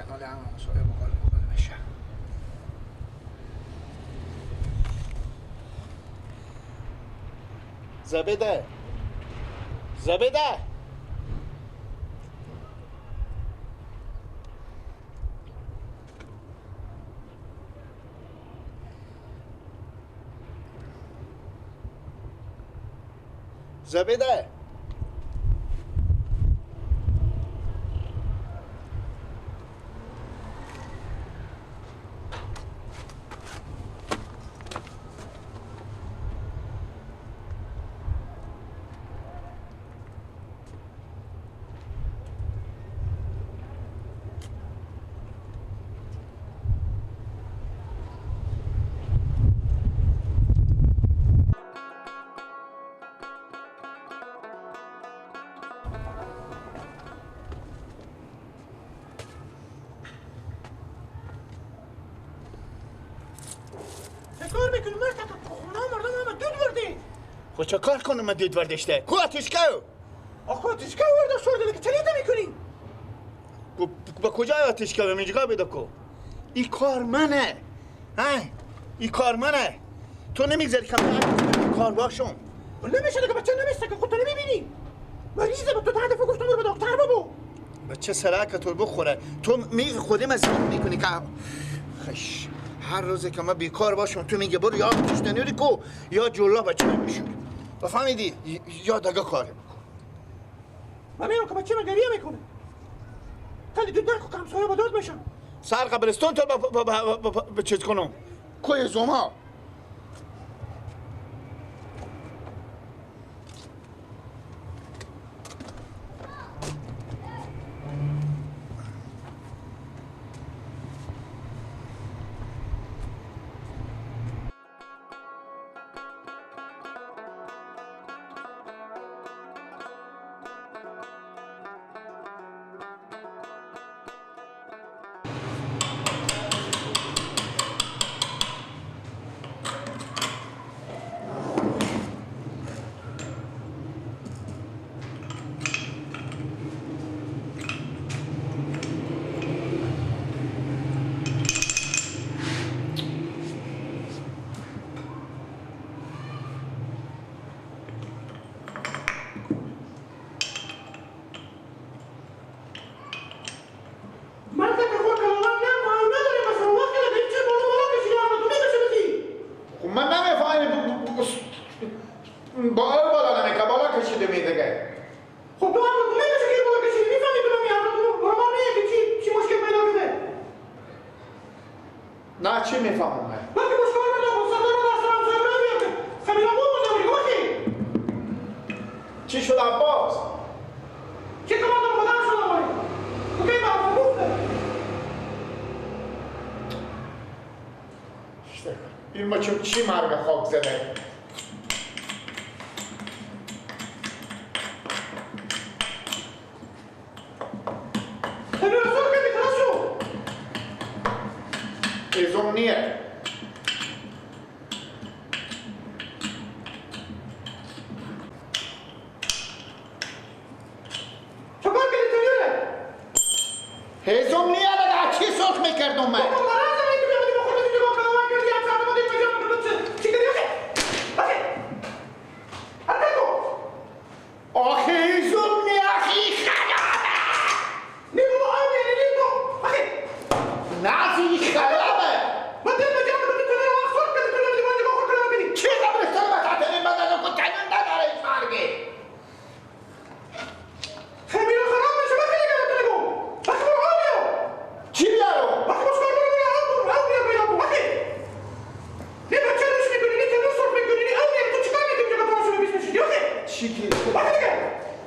کنال هم همسایه بقال بقال بشه. زبیده زبیده زبیده خب چه کار کنم من دید وردشته؟ کو آتشکو؟ آخه آتشکو ورده شده که چه میکنی؟ با کجای آتشکو؟ اینجا بده کو. این کار منه. ها؟ این کار منه. تو نمیگذاری که من کار باشم. نمیشه دیگه بچه نمیشه که خودت نمیبینی. مریضه با تو ده دفعه گفتم برو به دکتر بابا. بچه سرک تو بخوره. تو می خودم از میکنی که خش هر روزی که من بیکار باشم تو میگه برو یا آتش نوری کو یا جلا بچه میشوری. بفهمیدی یا دگه کاری بکن. من میرم که بچه من گریه میکنه. خیلی دود نکن که همسایه با داد میشم. سر قبرستون تو با چیز کنم. کوی زوما. چی مرگ خاک زده؟ ایزون نیه. چکار کردی تنوره؟ هیزم نیه دیگه چی سرخ میکردم من؟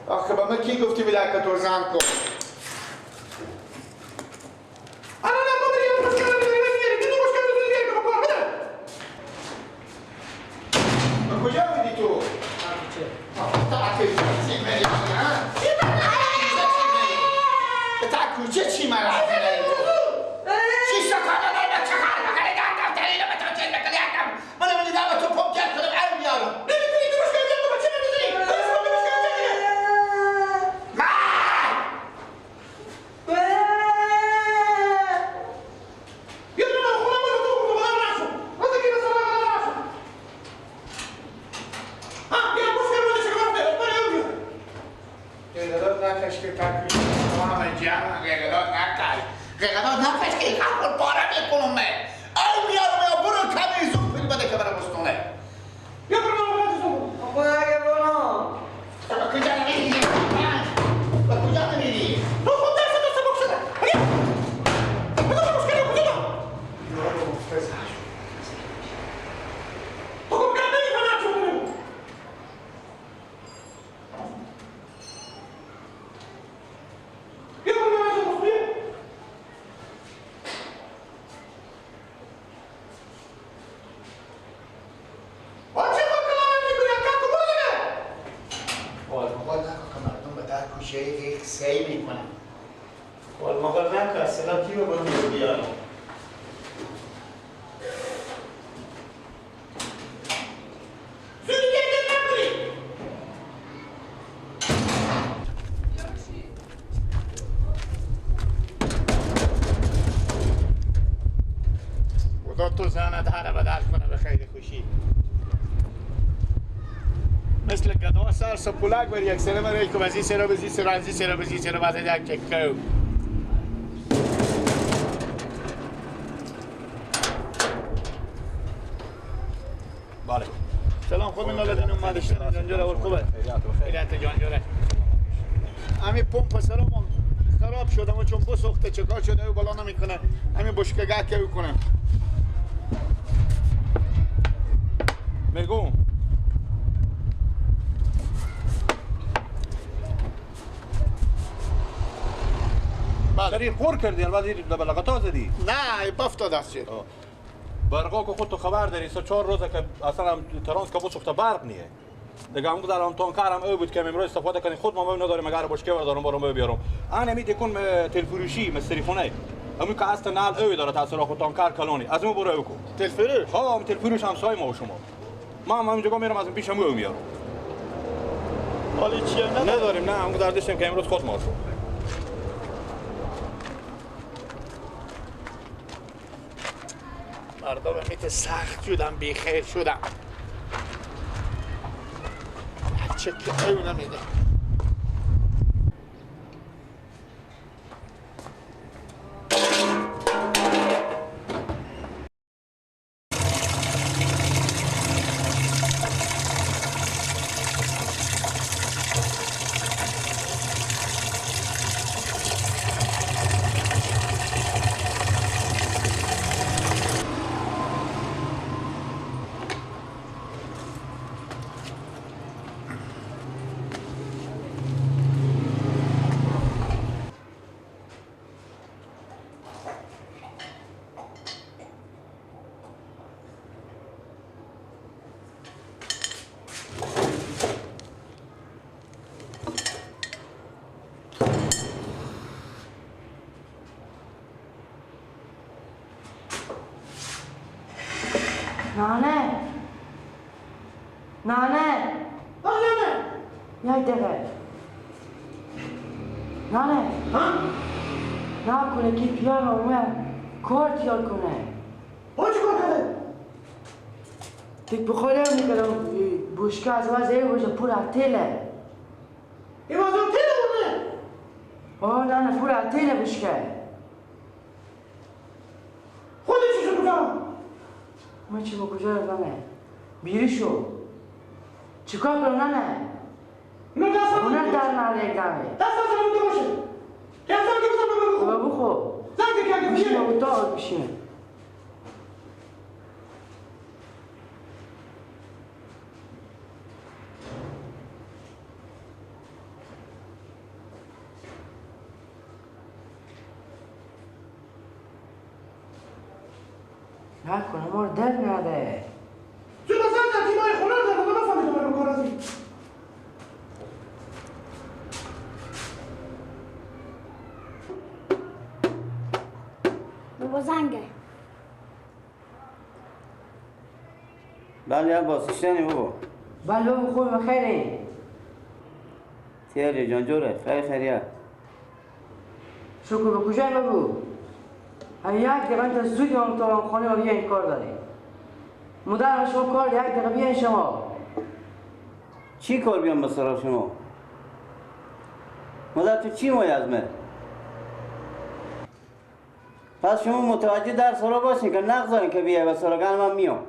آخه با من کی گفتی بیدر که تو زن کن؟ کجا بودی تو؟ تا کوچه چی مرا؟ چی شکانه نه چه کار بکنی دردم تریل به تو چه بکنی دردم من نمیدونم تو پمپ کرد کنم ال میارم نمیتونی تو مشکل بیارم تو چه میدونی؟ همشهری یک سعی میکنم. قول مقال نکن، اصلا کی رو برو بیارم؟ خدا تو زنت هر بدل کنه به خیلی خوشی. مثل گدا سر سپولک بر یک سره برای که بزی سره بزی سره بزی سره بزی سره بزی یک چکو. بله. سلام خود من لدن اومده شدن جانجوره اور خوبه. خیریت جانجوره. همین پمپ سلام خراب شده و چون بسوخته چکار شده و بالا نمیکنه. همین بشکه که کنه. میگم بله. خور کردی البته بلغتا زدی؟ نه بافتا دست شد. برقا که خود تو خبر داری سه چهار روزه که اصلا ترانس که بسوخته برق نیه. دیگه هم دارم تانکرم او بود که امروز استفاده کنی خود ما نداریم اگر بشکه بردارم برام بیارم. انا می دکون تلفروشی مستری خونه. همون که اصلا نال او داره تاثیر خود تانکر کلونی. از اون برو او کو. تلفروش؟ ها هم تلفروش همسایه ما و شما. ما هم همینجا میرم از اون پیشم او میارم. حالی چیه نداریم نه هم دردشیم که امروز خود ما شو. مردم میت سخت شدم بیخیر شدم. چه که او نمیده. نانه نانه نانه یک دقیقه نانه ها؟ نه کنه که پیار اومد کار تیار کنه. او چی کار کرده؟ تک بخوره میکردم بشکه از وضع ای باشه پول تیله. ای وضع تیله بوده؟ آه نه پول تیله بشکه. خودت چی شد کجا؟ ما چی با کجا رفتم؟ بیری شو. چیکار کنم نه؟ نه دستم اونم در نره دمه. دست از اون باشه. دستم که بزن بخور. بخور. زنگ که بشینه اتاق بشینه. نکنه ما رو در نده. چون اصلا تیمای خونه رو در نده نفهمیدم من کار از این. بابا زنگه. بله عباس اشتنی بابا. بله بابا خوب بخیری. تیاری جان جوره خیر خیریت. شکر به کجای بابو؟ یک دقیقه تا زود هم تا خانه ما بیاین کار داریم. مادر شما کار یک دقیقه بیاین شما. چی کار بیام به سراغ شما؟ مادر تو چی مای از من؟ پس شما متوجه در سراغ باشین که نگذارین که بیای به سراغ من میام.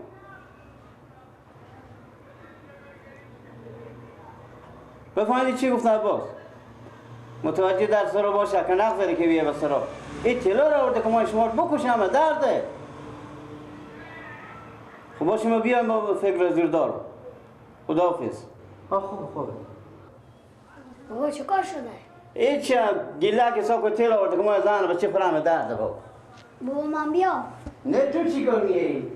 بفهمیدی چی گفت عباس؟ متوجه در سراغ باشه که نگذاری که بیای به سراغ. این تلا رو آورده که ما شما رو بکشم درده. خب با شما بیایم با فکر زیر دارم. خداحافظ. آه خوب خوبه. بابا چه کار شده؟ این چه گیله که ساکو تیل آورده که ما زن بچه خورم درده بابا. بابا من بیام. نه تو چی کار میایی؟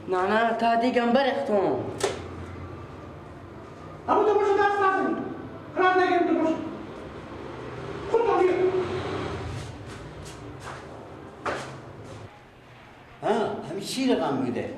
نه نه تا دیگم برختم. چی رقم بوده؟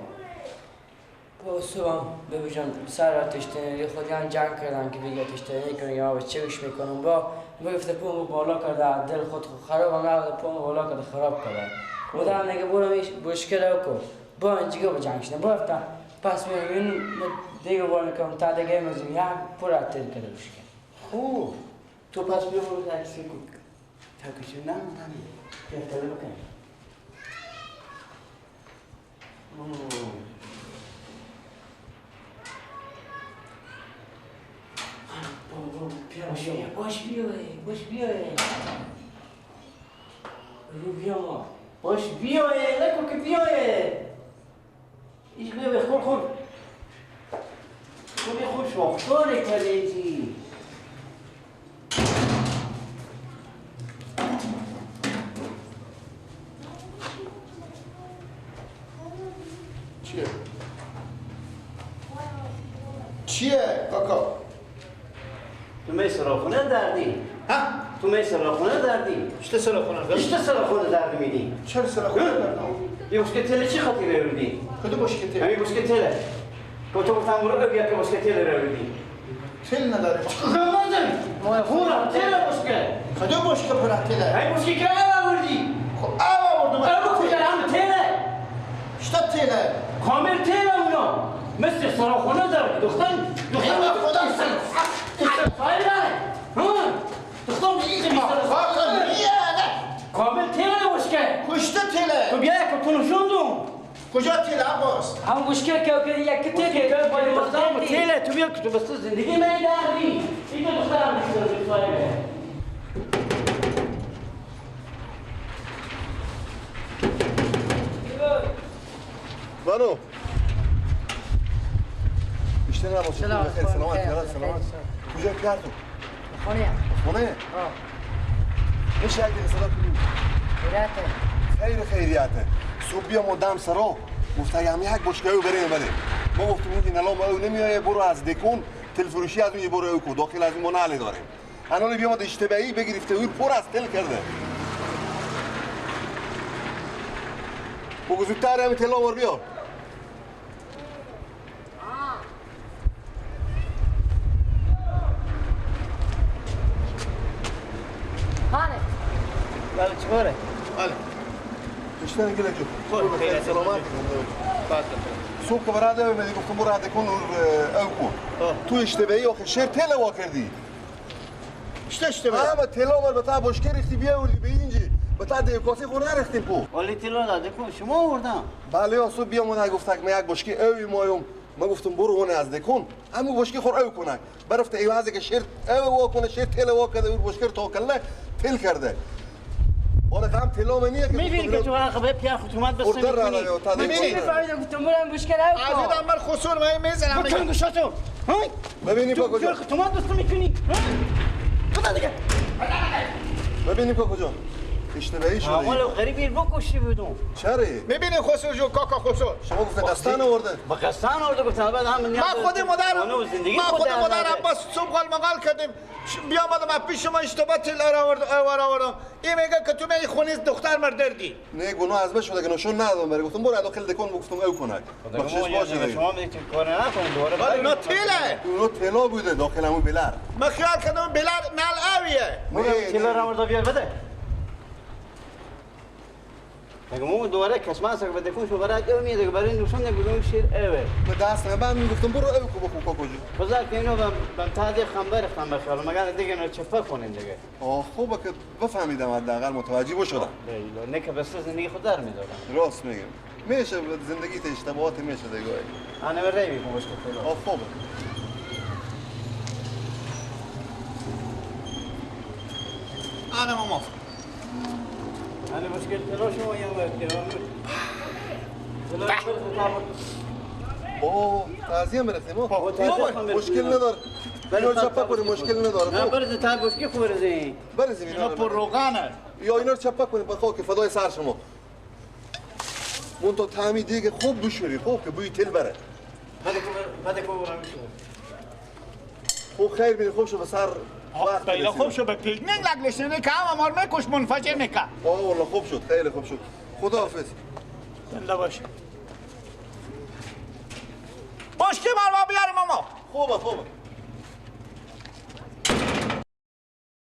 با صبح بابا جان سر آتش تنری خودیان جنگ کردن که بگه آتش تنری کنم یا با چه گوش میکنم با گفته پومو بالا کرده دل خود خراب هم نبوده پومو بالا کرده خراب کرده مادرم نگه برو میش بشکل کو با اینجا با جنگ شدن با رفتم پس میبینم دیگه بار میکنم تا دیگه مزیم یک پر تل کرده بشکل. خوب تو پس بیا برو تاکسی کو تاکسی نه نه بیا تل بکن. باش بیا باش بیا رو بیا ما باش بیا نکن که بیا ایش بیا خور خور خور خور شاخدار کردی. چیه؟ چیه کاکا؟ تو می سراخونه دردی؟ ها؟ تو می سراخونه دردی؟ چه سراخونه دردی؟ چه سراخونه دردی میدی؟ چرا سراخونه دردی؟ یه بشکه تله چی خاطی روردی؟ کدوم بشکه تله؟ همین بشکه تله. که تو گفتم برو بیا که بشکه تله روردی. تل نداره. چه پورا تله بشکه. کدوم بشکه پورا تله؟ همین بشکه که آوردی. خب آوردم. آب کجا هم تله؟ چه تله؟ کامل تله اونا. مثل سراخونه دردی. دختر دختر خدا کامل تله بشکه. کشته تله. تو بیا که تو نشوندم. کجا تله عباس؟ هم بشکه که یک تله که دخترم تله تو بیا که تو بس زندگی من دردی. این دخترم نیست صاحبه. بانو بیشتر نباشه. خیر سلامت سلامت. کجا کردم؟ خونه. خونه؟ آه. میشه یک دقیقه صدا کنیم؟ خیریته. خیر خیریته. صبح بیا ما دم سرا گفت اگه یک بشکه او بریم بله. ما گفتیم این الان ما او نمیایه برو از دکون تلفروشی از اون یه برو او کو داخل از اون ما نعله داریم. الان بیا ما اشتباهی بگرفته او پر از تل کرده. بگو زودتر همین تل آور بیار. بله چیکاره؟ بله. بیشتر گله جو. خیر سلامت. صبح که برای اومدی گفتم برو کن او کن. تو اشتباهی آخه شعر تل وا کردی. اشتباهی. اما تل آور به تا بشکه ریختی بیاوردی به اینجا. به تا دیو کاسه خو نریختیم پو. ولی تل داده کن شما آوردم. بله صبح بیا من گفت من یک بشکه اوی مایم. ما گفتم برو اون از دکون همون بشکه خور او کنه. برفت ایوازه که شعر او وا کنه شعر تل وا کرده او بشکه تا کله تل کرده. آره هم تلا منیه که میبینی که تو عقبه پیار خطومت بسته میکنی میبینی فهمیدم گفتم برم بشکه او از این عمل خسور من میزنم بکن گوشاتو ببینیم با کجا تو خطومت بسته میکنی بده دیگه ببینیم با کجا اشتباهی شده اول غریبی بکشی بودم چرا میبینی خسرو جو کاکا خسرو شما گفت قصدن آورده با قصدن آورده گفتم بعد هم ما خود مادر ما خود مادر عباس صبح قال مقال کردیم بیامدم از پیش شما اشتباه تل آوردم این میگه که تو می خونی دختر مر دردی نه گناه از من شده که نشون ندادم برای گفتم برو داخل دکان گفتم او کنک بخشش باشه شما میگید کار نکنید دوباره ولی اونا تله اونا تلا بوده داخل همون بلر من خیال کردم بلر نل اویه تلا را آورده بیار بده مگه مو دوباره کسمه است که به دکون شو برای او میده برای نوشان نگودم شیر اوه به دست من میگفتم برو او کو بخو کجا بذار که اینو بم تعدی خنبر خنبر خیال مگر دیگه اینو چفه کنین دیگه آه خوبه که بفهمیدم حداقل متوجه شدم نه که بس زندگی خود در میدارم راست میگم میشه زندگی ت اشتباهات میشه دیگه انا برای میگم مشکل آه خوبه انا ماما انا مشكلة شو يا اوه تعزیه مرسیم مشکل نداره اینا رو چپه کنیم مشکل نداره نه برزه تا بشکی خو برزه برزیم اینا پر روغنه یا اینا رو چپه کنیم بخواه که فدای سر شما مون تا تعمی دیگه خوب بشوری خوب که بوی تل بره خوب خیر بینی خوب شو به سر خیلی خوب شد به پیکنیک لگلشنه که هم امار میکش منفجر میکن آه والله خوب شد خیلی خوب شد خداحافظ زنده باش. خوبه خوبه.